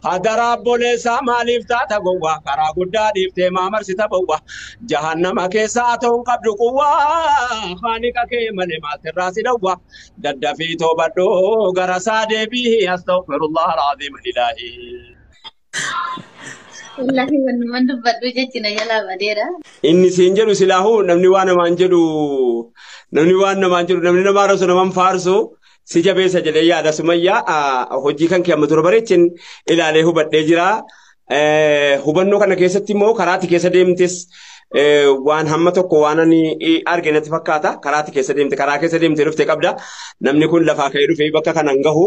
Hadaraa obboleessaa maaliif taata gowwaa? Karaa guddaa dhiiftee maa marsita bowwaa? Jahannama keessaa ta'uun qabdu quwwaa. Haaniqa kee malee maaltirraa si dhowwaa? Daddafii toobadhoo gara isaa deebii. Astaghfirullah al-aziim ilaahi. Wallaahi wanumaan dubbadhu jechi na jalaa badeera. Inni siin jedhu silaahuu namni waan namaan jedhu, namni waan namaan jedhu, namni nama arrabsu, naman faarsu si jabeessa jedhee yaada. Sumayyaa, hojii kan kee amma dura bareechin ilaalee hubadhee jira. Hubannoo kana keessatti immoo karaatti keessa deemtes waan hamma tokko waan ani arge natti fakkaata. Karaatti keessa deemte, karaa keessa deemte dhufte qabda. Namni kun lafaa ka'ee dhufee bakka kana hin gahu.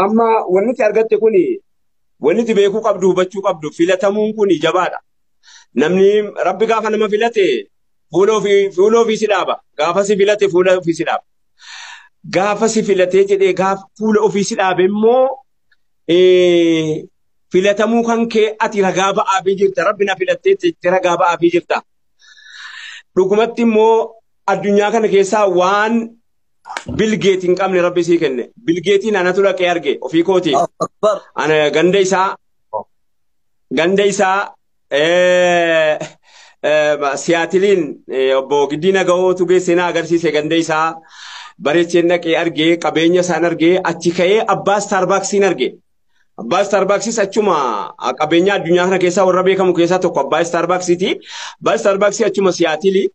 Amma wanni itti argatte kuni, wanni itti beekuu qabdu, hubachuu qabdu, filatamuun kun jabaadha. Namni Rabbi gaafa nama filate fuula ofii si dhaaba. Gaafa si filate fuula ofii si dhaaba. Gaafa si filatee jedhee, gaafa fuula ofii si dhaabe immoo filatamuu kan kee ati ragaa ba'aafii jirta. Rabbi na filattee jettee ragaa ba'aafii jirta. Dhugumatti immoo addunyaa kana keessaa waan Bill Gates hin qabne Rabbi sii kenne. Bill Gatesiin anatu dhaqee arge ofii kooti. Akbar. Ana ganda isaa Siyaatiliin obbo Giddii Nagahootu geessee na agarsiise. Ganda isaa bareecheen dhaqee argee, qabeenya isaan argee, achi ka'ee abbaa Starbucksiin arge. Abbaa Starbucksis achuma qabeenya addunyaa kana keessaa warra beekamu keessaa tokko abbaa Starbucksiiti. Abbaa Starbucksii achuma Siyaatilii.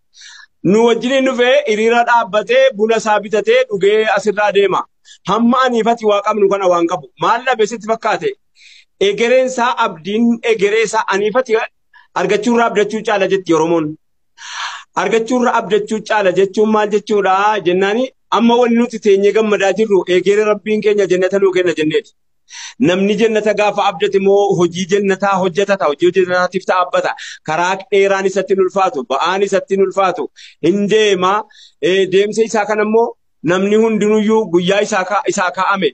Nu wajjiniin dhufee hiriira dhaabbatee buna isaa bitatee dhugee asirraa deema. Hamma aniifati waa qabnu kana waan qabu. Maal dhabe sitti fakkaate? Egereen isaa, abdiin egeree isaa aniifati argachuurraa abdachuu caala jetti Oromoon. Argachuurraa abdachuu caala jechuun maal jechuudha jennaani, amma wanni nuti teenyee gammadaa jirru egeree Rabbiin keenya jannata nuu kenna jenneeti. Namni jannata gaafa abdate immoo hojii jannataa hojjetata, hojii jannataatiif dhaabbata. Karaa dheeraan isatti hin ulfaatu, ba'aan isatti hin ulfaatu. Hin deema. Deemsa isaa kana immoo namni hundinuyyuu guyyaa isaa kaa'ame.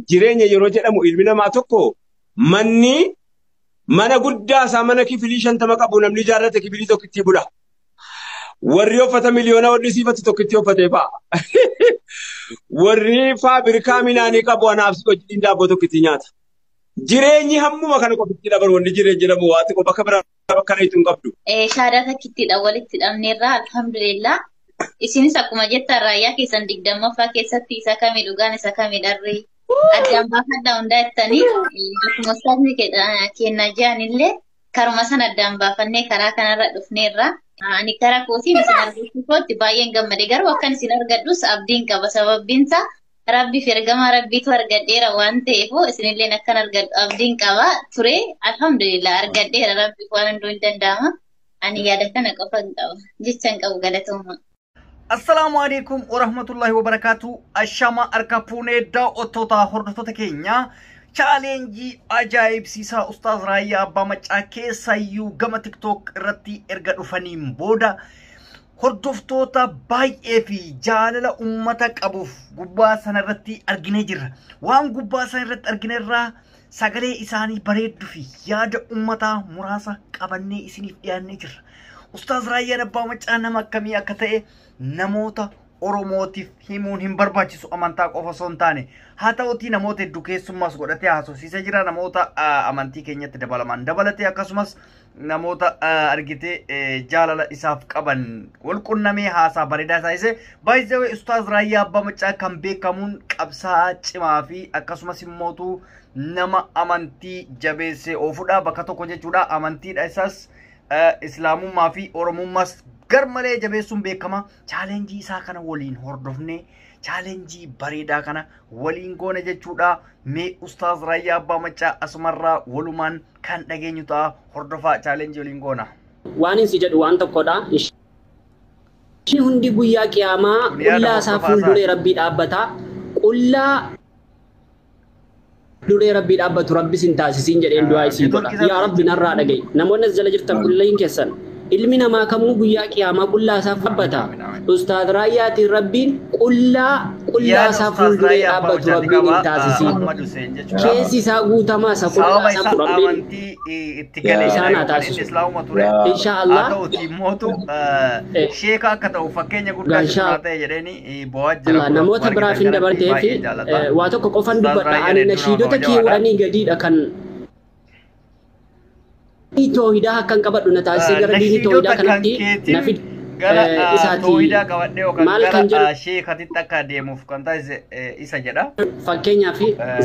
Jireenya yeroo jedhamu, ilmi namaa tokko manni mana guddaa isaa mana kifilii 50 qabu namni ijaarrate kifilii tokkitti bula. Warri uffata miliyoona hodhisiifatu tokkitti uffatee fa'a. Warri faabirikaa midhaanii qabu anaaf si wajjin daabboo tokkitti nyaata. Jireenyi hammuma kana qofitti dabaru, wanni jireenya jedhamu waa xiqqoo bakka biraa bakka reetu hin qabdu. Shaadaa takkittidha walitti hidhamneerra, alhamdulillah. Isinis akkuma jettan raayyaa keessan 20ffaa keessatti isa kami dhugaan, isa kami dharri addaan baafadhaa hundaa jettanii, akkuma ustaazni kenna ji'anillee karuma sana addaan baafannee karaa kanarra dhufneerra. Ani karaa kootiin isin argachuu kootti baay'een gammade, garuu akkan isin argadhus abdiin qaba, sababbiinsa Rabbi fi ergamaa Rabbiitu argadheera waan ta'eef isinilleen akkan argadhu abdiin qaba ture. Alhamdulillah, argadheera. Rabbiif waan hunduu hin danda'ama. Ani yaada kana qofa hin qaba, jecha hin qabu, galatooma. Assalaamu alaikum warahmatullahi wabarakaatu. Ashama harka fuunee daawwattoota, hordoftoota keenya. Challenge ajaa'ibsiisaa Ustaaz Raayyaa Abbaa Maccaa keessayyuu gama TikTok irratti erga dhufaniin booda hordoftoota baay'ee fi jaalala ummata qabuuf gubbaa sana irratti arginee jirra. Waan gubbaa sana irratti argine irraa sagalee isaanii bareedduu fi yaada ummataa muraasa qabannee isiniif dhiyaannee jirra. Ustaaz Raayyaan Abbaa Maccaa nama akkamii akka ta'e namoota Oromootiif himuun hin barbaachisu, amantaa qofa osoo hin taane. Haa ta'utii namoota hedduu keessummaas godhatee haasofsiisee jira. Namoota amantii keenyatti dabalaman dabalatee, akkasumas namoota argitee jaalala isaaf qaban wal qunnamee haasaa bareedaa taasise. Baay'ee Ustaaz Raayyaa Abbaa Maccaa kan beekamuun qabsaa'aa cimaa fi akkasumas immootu nama amantii jabeessee oofudha. Bakka tokko jechuudha. Amantiidha isaas Islaamummaa fi Oromummaas gar malee jabeessuun beekama. Challenge isaa kana waliin hordofnee challenge bareedaa kana waliin goone jechuudha. Mee Ustaaz Raayyaa Abbaa Maccaa asumarraa walumaan kan dhageenyu ta'a. Hordofaa, challenge waliin goona. Waan inni jedhu waan tokkodha. Isheen hundi guyyaa qiyaamaa Kun yaada qullaa isaa hordofaa fuulduree isaati. Rabbii dhaabbata. Qullaa duree Rabbii dhaabbatu Rabbi sin taasisiin jedheen du'aa isii godha. Networkii Yaa Rabbi, narraa dhaga'i. Namoonni as jala jirtan kulliin keessan. Ilmi namaa kamuu guyyaa qiyaamaa qullaa isaa dhaabbata. Ustaaz Raayyaatiin Rabbiin qullaa qullaa Yaada isaa Ustaaz fuulduree Raayyaa Abbaa dhaabbatu Maccaa Rabbiin hin qabaa taasisiin. Ahmad Hussein jechuudha. Keessi isaa guutamaa isa qullaa Sababa isaa isaa Rabbiin amantii itti galeedha isaan haa yookaan inni taasisu. islaamuma ture. Insha Haa Allah ta'uti immootu sheeka akka ta'u fakkeenya guddaa insha sitti ta'e jedheeni bo'aa jira Allah kun akkuma namoota biraaf argitan hin kanatti dabartee fi baay'ee jaalata. waa tokko qofan Ustaaz dubbadha. Raayyaan Ani hedduu nama nashiidota kabajawaadha. keewwanii gadiidha kan toohidaa akkan qabadhu na taasisee gara diinii toohidaa Nashiidota kan kanatti na keetiin fide gara isaati toohidaa qabadhee yookaan maal kan gara jedhu sheekatitti akka deemuuf kan taasise isa jedha. fakkeenyaaf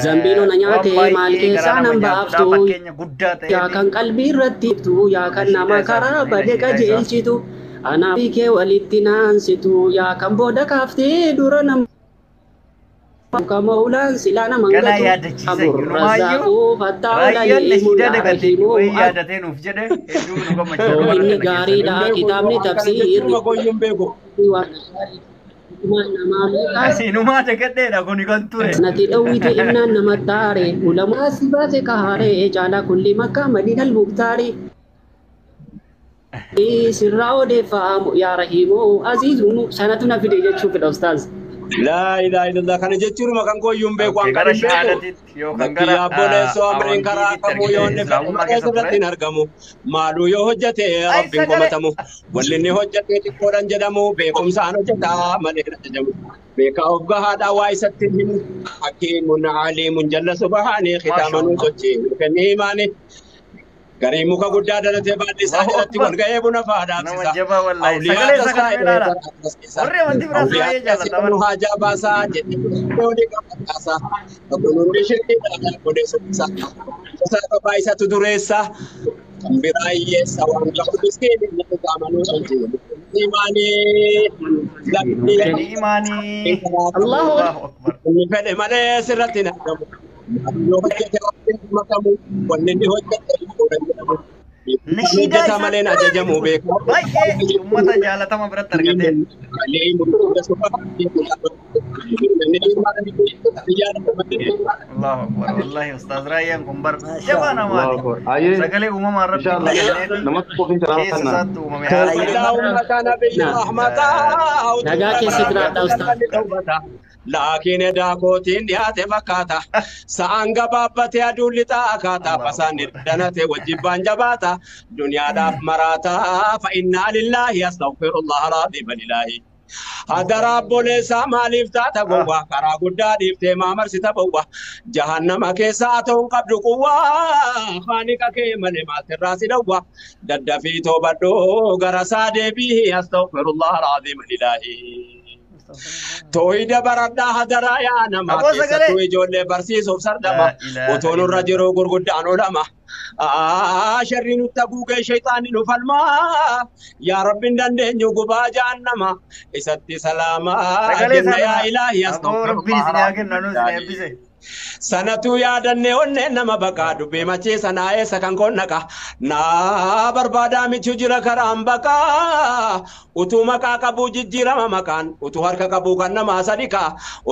zambiinoo na Waan nyaate maal baay'ee garaa keessaa nama nan nyaatudha. baaftu Fakkeenya guddaa yaa ta'eefi kan qalbii irratti ibtu yaa kan nashiidaa nama isaa karaa kun bade nashiidaa isaa. qajeelchitu anaa fi kee walitti naansitu yaa kan booda kaaftee dura nama kamaulaan silaa nama Ganaa hangatu yaadachiisa aburrazaaquu inumaayyuu fattaa'u Raayyaan laliimu nashiidaa yaa dagatee rahiimu wayii yaadatee nuuf jedhe hedduu nu gammachiisa bara toohinni kana keessa. gaariidha Hin beeku kitaabni immoo akkana tafsiirri jechuun goyyuu hin beeku. waan gaarii namaa beekaas Inumaa dagadheedha kuni kan ture. nati dhawwite innaan nama taare ulamaa si baase kahaare caalaa kulli makkaa madiinal muktaari sirraa odeeffamu yaa rahiimu aziizumu sanatu na fide jechuu fedha ustaaz. Laa ilaaha illallah kana jechuun kan goyyuu hin beeku Okay, an kan gara hin beeku. shahaadatitti yookaan Bakki gara yaabboleessoo amriin karaa amantiitti kamuu argite yoo inni fedhe islaamummaa malee keessa ture. irratti hin argamu. Maaluu yoo hojjete Ay rabbiin sagalee komatamu. Walli inni hojjete xiqqoodhaan jedhamu beekumsaan hojjeta malee hin ajajamu. Beekaa of gahaadhaa waa isatti hin himu. Hakiimun aliimun jalla subhaanii kitaamanuu maashaallah. sochii kennee himaani. Garii muka guddaa dalatee baalli isaa Allahu jalatti akbar. wal ga'ee buna fa'aa Nama dhaabsisa. jabaa wallaahi. Awliyaa Sagalee isaa tasaa kana ilaala. Warri amantii biraas Awliyaa baay'ee jaallata tasaa bara. haajaa baasaa jedhee olii qabaasaa. Kunuunni shirkiidhaan odeessu isaa. Gosa qabaa isatu dureessa. Kan biraa hiyyeessa waan qabu miskiin inni qaamanuu sochii. Imaanii lammii Kenni imaanii. Allahu Allahu akbar. Inni fedhe malee sirratti hin argamu. Yoo hojjete rabbiin himatamu, wanni inni hojjete hin jedhamu. Nashiidaa Hojjeta isaa malee hin duraanii ajajamu kun beekaa. baay'ee uummata jaalatama biratti argateera. Allahu akbar. Wallahi Ustaaz Raayyaan kun bar jabaa namaati. Allahu akbar. Ayyee Sagalee uumamaan rabbiin inshallah kenneefi nama tokkoof hin keessa salaamfanna. isaatti uumame haala Naam. Nagaa keessa jiraadha ustaaz. Laakiin edaa kootiin dhiyaate fakkaata. Sa'aan gabaabbatee aduun lixaa akaata. Allahu Fasaan akbar. danate wajjibbaan jabaata. Duniyaadhaaf maraata. Fa'innaa lillaahi astaghfirullah alaaziim alilaahi. Hadara obboleessaa maaliif taata gowwaa? Karaa guddaa dhiiftee maa marsita bowwa? Jahannama keessaa ta'uun qabdu quwwaa. Haaniqa kee malee maaltirraa si dhowwa? Daddafii toobadhoo gara isaa deebii astaghfirullah alaaziim alilaahi. Tooyida baradhaa hadaraa yaa namaa Aboo sagalee. keessattuu ijoollee barsiisuuf sardama. Laa ilaaha Otoo nurra illallah. jiru gurguddaan olama. Sharri nutti haguugee shayxaanni nu falmaa. Yaa Rabbi hin dandeenyu gubaa jahannama. Isatti salaamaa Sagalee jenna sana yaa ilaahi aboo rabbiin astaghfirullah isin haa kennu anuu isin alaaziim. eebbise. Sanatu yaadannee onneen nama baqaa dubbii macheessa naa eessa kan koon naqa naa barbaadaa michu jira karaan baqaa utuu maqaa qabuu jijjiirama maqaan utuu harka qabuu kan namaa sadiqa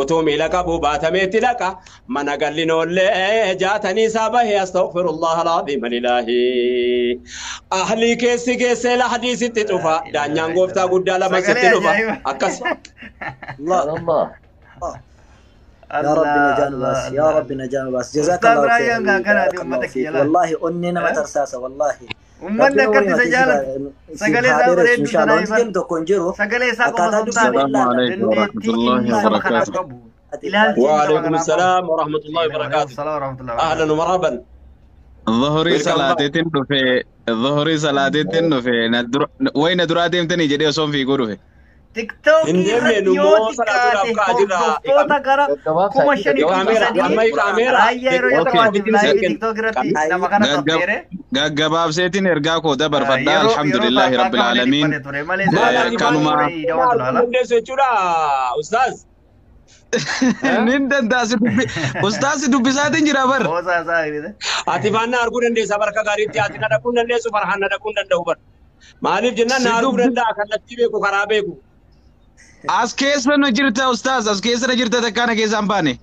utuu miila qabuu baatameetti dhaqa mana gallinoollee jaatanii isaa bahee astaghfirullah alaaziim alilaahi ahlii keessi keessee lahadiisitti Laa cufa ilaaha daanyaan gooftaa illallah. guddaa lama Sagalee sitti dhufa ajaa'iba. akkas. الله Allah. يا رب Allah نجانا Allah بس يا Allah. رب نجانا بس جزاك Ustaaz الله خير Raayyaan kan kanaati بارك الله uummata فيك kiyya laal. والله أني ما Eh? ترساسة والله Uummanni ربنا akkatti وري isa ما jaalatu. تسيب Sagalee isaa هادرس إن bareedduu شاء الله sanaa وانت ifan. كم تكون جرو Sagalee isaa qofa أكاتا osoo hin دبي taane بالله Assalaamu alaikum dandeettii warahmatullahi inni saba kanaaf wabarakatuh. qabu ilaalchi inni saba وعليكم kanaaf qabu. السلام ورحمة الله Waalaikum وبركاته salaam warahmatullahi أهلا wabarakatuh. ومرحبا Dhuhurii Welcome back. salaateetiin dhufe dhuhurii salaateetiin dhufe na dura wayi na duraa deemtanii jedhee osoon fiiguu dhufe. Tiktookii Hin deemne irratti nu yoo immoo salaatuudhaaf xiqqaate ka'aa jirra. hordoftoota gara Gaggabaabsaa 5,300 Amma iqaameera. Raayyaa yeroo Okay. jalqabaatiif laayivii tiktook irratti nama kana affeere. Gaggabaabseetiin ergaa koo dabarfadhaa Yeroo yeroo alhamdulillahi takka rabbil akka malee aalamiin. dhiphate ture malee Maal silaa ati Kanuma hidhamatu laala. dandeessu jechuudha ustaaz. Nin danda'a si dubbi ustaas si dubbisaatiin jira bar. Hoosaa isaa hiriire. Ati faana arguu dandeessa barka gaariitti ati na dhaquu hin dandeessu farhaan na dhaquu hin danda'u bar. Maaliif jennaan Si na arguu dubbi danda'a kallattii beeku karaa beeku. as keessa na jirta ustaas as keessa na jirta takkaana keessa hin baane.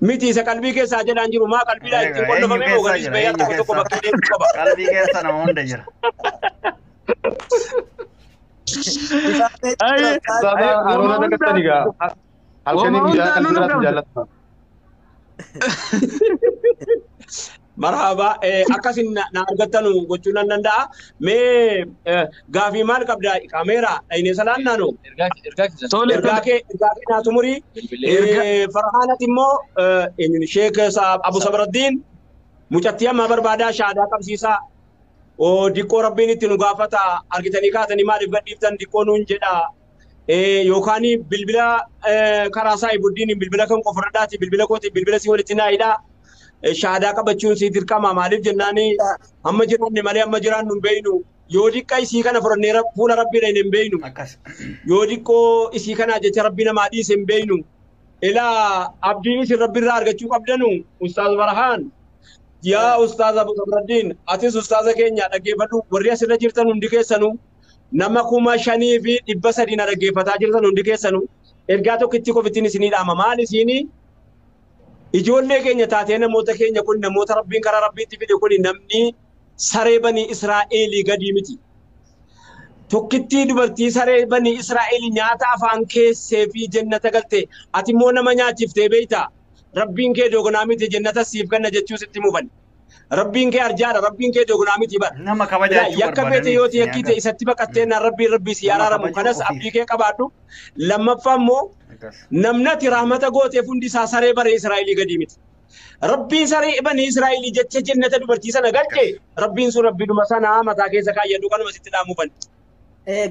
Miti isa qalbii keessaa jedhaan jiru maa qalbiidhaa ittiin Egaa eenyu qonnafamee keessa moo galis jira bayyaa eenyu tokko tokko keessa bakkee deemuu qaba. qalbii keessa nama hunda jira. Ustaaza aroora dagattanii gaa halkanii guyyaa kan jiraatu jaallatama. Marhaba akkasin na argattanu gochuu nan danda'a. Mee gaafii maal qabda kaameeraa dhayinee salaan naanu. Ergaa kee naa tumurii. Farhaanati immoo Sheek Abu Sabraddiin mucattii ammaa barbaadaa shaadaa qabsiisaa. Diqqoo rabbiin itti nu gaafata argitanii kaatanii maaliif gadhiiftan diqqoo nuun jedha. Yookaan bilbila karaa saayibuddiin bilbila kan qofarradhaati bilbila kooti bilbila si walitti naayidha. Shaadaa qabachuun si dirqama maaliif jennaan amma jiraanne malee amma jiraannu hin beeynu. Yoo diqqa isii kana fudhannee fuula rabbiidha hin beeynu. Yoo diqqoo isii kana jecha rabbi namaa dhiise hin beeynu. Ilaa abdiin isin rabbiirraa argachuu qabdanu Ustaaz Barhaan. Yaa Ustaaz Abu Sabraddiin atis Ustaaza keenya dhaggeeffadhu warri asirra jirtan hundi keessanuu nama 5300 na dhaggeeffataa jirtan hundi keessanuu ergaa tokkitti qofittiin isinii dhaama maal isinii ijoollee keenya taatee namoota keenya kun namoota rabbiin karaa rabbiitti fide kun namni saree banii Israa'eelii gadii miti. Tokkittii dubartii saree banii Israa'eelii nyaata afaan keessee fi jannata galte ati immoo nama nyaachiftee beeyta. Rabbiin kee dogonaa miti jannata siif kenna jechuu sitti muufan. Rabbiin kee arjaadha rabbiin kee dogonaa miti bara. Nama kabajaa jechuu Yakka feete yoo yakkite isatti baqattee naan rabbiin rabbii si araaramu kanas abdii kee qabaadhu. Lammaffaa immoo namnati rahmata gooteef hundi isaa saree bare Israa'elii gadi miti. Rabbiin saree banii Israa'elii jecha jannata dubartii sana galche rabbiin sun rabbiidhuma sanaa mataa keessa kaayyadhu kanuma sitti dhaamuufan.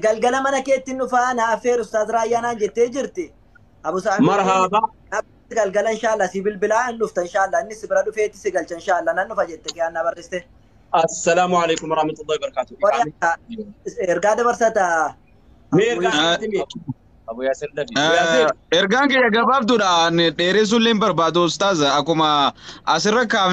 Galgala mana keetti dhufaa na affeer Ustaaz Raayyaa naan jettee jirti. Abu Sa'id. Marhaaba. Galgala inshallah si bilbilaa hin dhufta inshallah inni si bira dhufeetti si galcha inshallah nan dhufa jette kiyaan na barreessite. Assalaamu alaikum warahmatullahi wabarakatuh. Ergaa dabarsata. Mee ergaa Ergaan kiyya gabaabduudha dheeressuun illee hin barbaadu Ustaaz akkuma asirra kaa'ame.